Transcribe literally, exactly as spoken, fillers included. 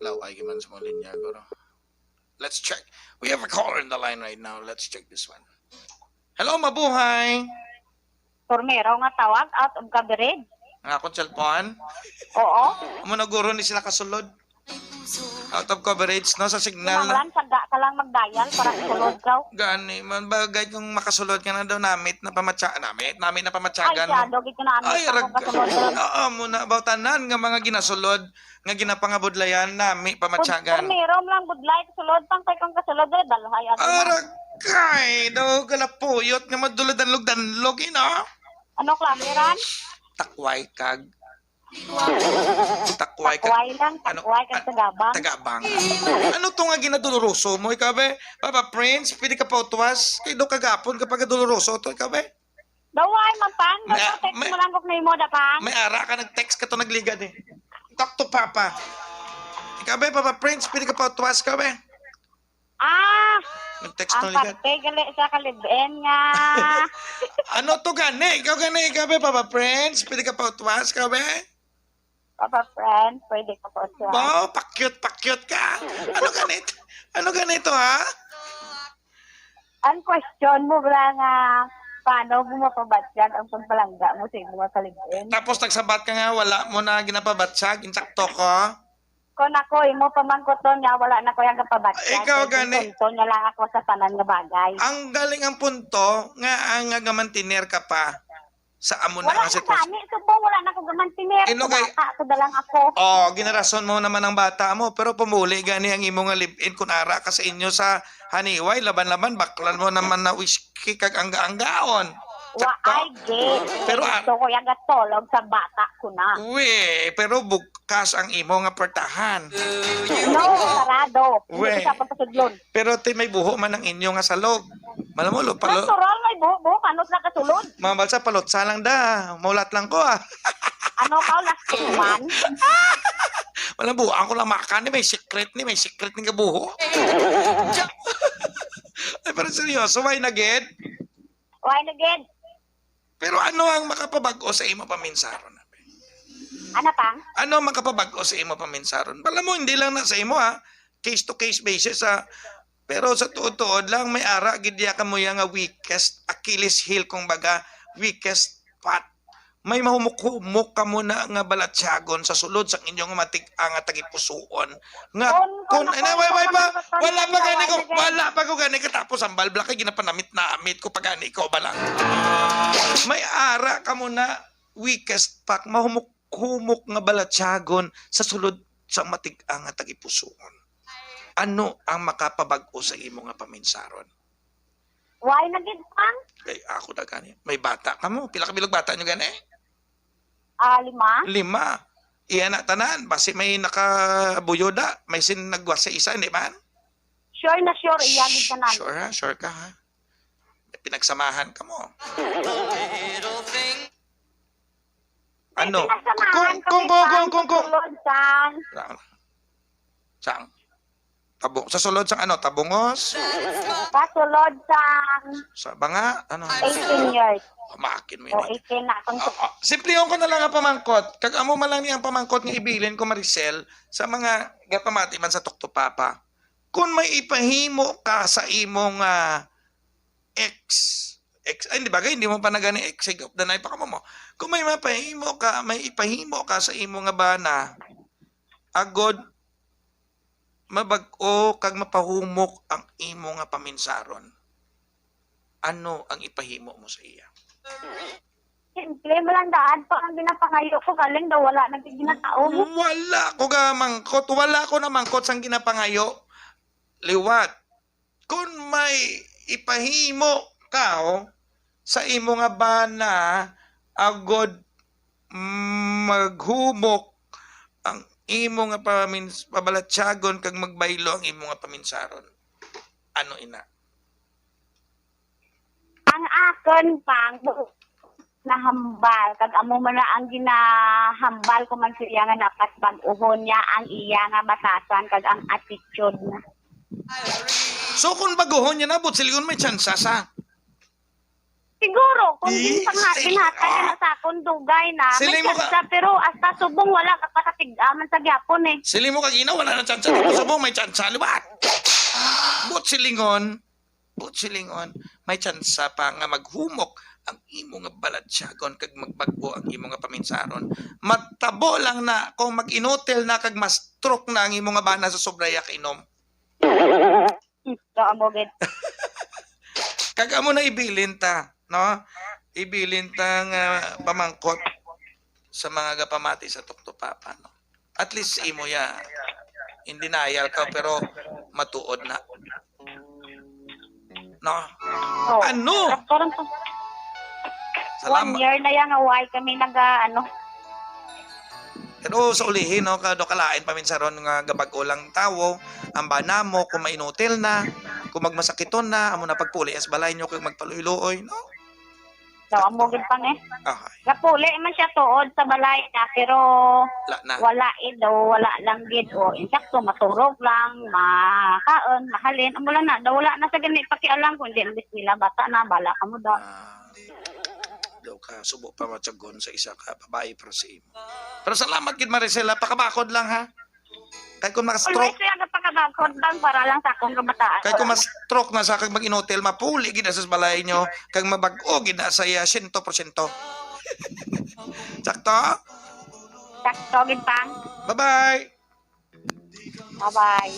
Law ay man sa mga linya, pero let's check. We have a caller in the line right now. Let's check this one. Hello, mabuhay. Primero nga tawag, out of coverage. Ang akong cellphone. Oo. Amo na guro ni sila kasulod. Out of coverage, no, sa signal. Kinahanglan saga ka lang mag-dial para sulod ka. Gani man, bagay kung makasulod ka na daw, namit na pamatsa, namit, namit na Ay, pamatsagan. siya, dogi ko na ano Ay, sa rag- akong kasulod. Oo, muna, about tanan nga mga ginasulod, nga ginapangabudlayan, nami pamatsagan. Primero lang budlay, sulod pang kay kung kasulod, eh, dalhay ang Aragay, daw galapuyot nga madulod-danlog-danlog, ina. Ano, klameran? Takway kag. Takway kag. Takway lang, Ano? takway kag tagabang. Tagabang. Ano to nga ginaduluroso mo, ikaw, be? Papa Prince, pwede ka pa utwas? Kay do kagapon ka pag duluroso to, ikaw, be? Daway man, pang. May- Dapat text may- mo lang kog name mo, da, pang. May ara ka, nag-text ka to, nagligad eh. Talk to Papa. Ikaw, be, Papa Prince, pwede ka pa utwas ka, be? Ah, Nag-text ang to, ligad. parte gali sa kalibin nga. Ano to gani? Ikaw gani, ikaw, be, Papa Prince, pwede ka pa utwas ka, be? Papa friend, pwede ka po siya. Ba, pakyut, pakyut ka. Ano ganito? Ano ganito, ha? Ang question mo, bra, nga paano mo mapabatyan ang pagpalangga mo sa imong kalibin? Tapos nagsabat ka nga, wala mo na ginapabatsag, insakto ko. Kung ako, imo pamangkuton nga, wala na ko yung kapabatyan. Ikaw Kay gani. Punto niya lang ako sa tanan nga bagay. Ang galing ang punto nga ang nga gamantiner ka pa sa amo na Wala nga na sitwasyon. gani, subong wala na ko gamantiner. Ino kay- Bata ko dalang ako. Oh, ginarason mo naman ang bata mo, pero pumuli gani ang imo nga live-in kun ara ka sa inyo sa Haniway, laban-laban, baklan mo naman na whisky kag angga-anggaon. Wa ay, gay. Pero, ah, Gusto ko yung gatulog sa bata ko na. Uy, pero bugkas ang imo nga portahan. No, sarado. We. Hindi sa pagkasudlon. Pero ti may buho man ang inyo nga salog. Malam mo, lo, palo, Natural may buhok-buhok, ano sa kasulod? Mga balsa, palutsa lang da. Maulat lang ko, ah. Ano ka, lastik man? Wala buho. Ako lang makan ni may secret ni, may secret ni kabuho. Ay, pero seryoso, why na gid? Why na gid? Pero ano ang makapabag-o sa imo paminsaron? Ano pang? Ano ang makapabag-o sa imo paminsaron? Bala mo, hindi lang na sa imo, ha. Case to case basis, ha. Pero sa tuod-tuod lang, may ara gid ya kamo ya nga weakest, Achilles heel, kung baga, weakest spot. May mahumok-humok kamo na nga balatyagon sa sulod sang inyong matig-a nga tagipusuon. Nga, Kon- kon, kon ay, ako wait, wait, pa, ang wala pa gani ko, nagpapalangga, wala pa ko gani katapos ang balbla kay ginapanamit-namit ko pa gani ko ba lang. May ara kamo na weakest spot, mahumok-humok nga balatyagon sa sulod sang matig-a nga tagipusuon. Ano ang makapabag-o sa imo nga paminsaron? Why na gid pang? Kay ako na gani. May bata kamo. Pila ka bilog bata nyo gani? Ah, lima? Lima. Iya na tanan. Basi may nakabuyoda. May sin nagwa sa isa, hindi man? Sure na sure, iya gid tanan. Sure ha? Sure ka ha? May pinagsamahan ka mo. Ano? Pinagsamahan Kung, kami kung, kung, sa kung, kung, kung. Sulod sang Sang, sang, tabong, sa sulod sang ano? Tabungos? Kasulod sang Sa banga? Ano? eighteen years. Pamakin mo O, yun. eighteen na akong Ah, ah, simplihon ko na lang ang pamangkot. Kag amo man lang ni ang pamangkot nga ibilin ko, Maricel, sa mga gapamati man sa Tukto Papa. Kung may ipahimo ka sa imo nga ex, ex, ay, hindi bagay, hindi mo pa na gani ex, higop na na ipakamo mo. Kung may mapahimo ka, may ipahimo ka sa imo nga bana, agod mabag-o kag mapahumok ang imo nga paminsaron, ano ang ipahimo mo sa iya? Simple mo lang daan pa ang ginapangayo ko, galing daw wala naging ginataon. Wala ko gamangkot, wala ko namangkot sang ginapangayo. Liwat. Kung may ipahimo ka, oh, sa imo nga bana, agod, mm, maghumok ang imo nga pamins-, pabalatyagon kag magbaylo ang imo nga paminsaron. Ano ina? Ang akon pang nahambal, kag amo man na ang ginahambal ko man sa iya nga dapat bag-uhon niya ang iya nga batasan kag ang attitude niya. So kung baguhon niya na, buot silingon may tsansa sa. Siguro, kung Eh, ginpangha-, sige. Ginhatag ka na sa akon, dugay na. May Siling mo ka- tsansa, pero hasta subong wala ka pa sa tig-aman sa gyapon eh. Siling mo kagina, wala na tsansa. Subong may tsansa, liwat. But silingon, but silingon, may tsansa pa nga maghumok ang imo nga balansyagon kag magbag-o ang imo nga paminsaron. Matabo lang na kung mag-inutil na kag ma-stroke na ang imo nga bana sa sobra ya kainom. Hmm, so, amo gid. Kag amo na ibilin ta, no? Ibilin ta nga pamangkot sa mga gapamati sa Tukto Papa, no? At least imo ya. In denial ka, pero matuod na. No? Oh. Ano? Sakto lang to. One Salamat. Year na yan nga why kami naga, ano. Pero sa ulihi, no, kado kalain paminsaron nga gabag-o lang tawo, ang bana mo, kung mainutil na, kung magmasakiton na, amo na pagpuli as balay nyo kag magpaluoy-luoy, no? So, amo gid pang eh. Ah, Gapuli man siya tuod sa balay na, pero Wala na. Wala eh daw, wala lang gid. O, insakto, maturog lang, makaon, mahalin. Amo lang na, daw wala na sa gani pakialam kung di ang bismillah, bata na, bala ka mo daw. Ah, daw ka, subo pa matyagon sa isa ka babae, pero si imo. Pero salamat gid, Maricela, pakabakod lang, ha? Kay kung Always ma-stroke, kaya nagpakabagkod lang para lang sa akong kabataan. Kay kung ma-stroke na sa kag mag-inutil, mapuli gid na sa balay nyo, kag mabag-o gid na sa iya, siyento porsyento. Sakto? Sakto gid pang. Bye-bye. Bye-bye.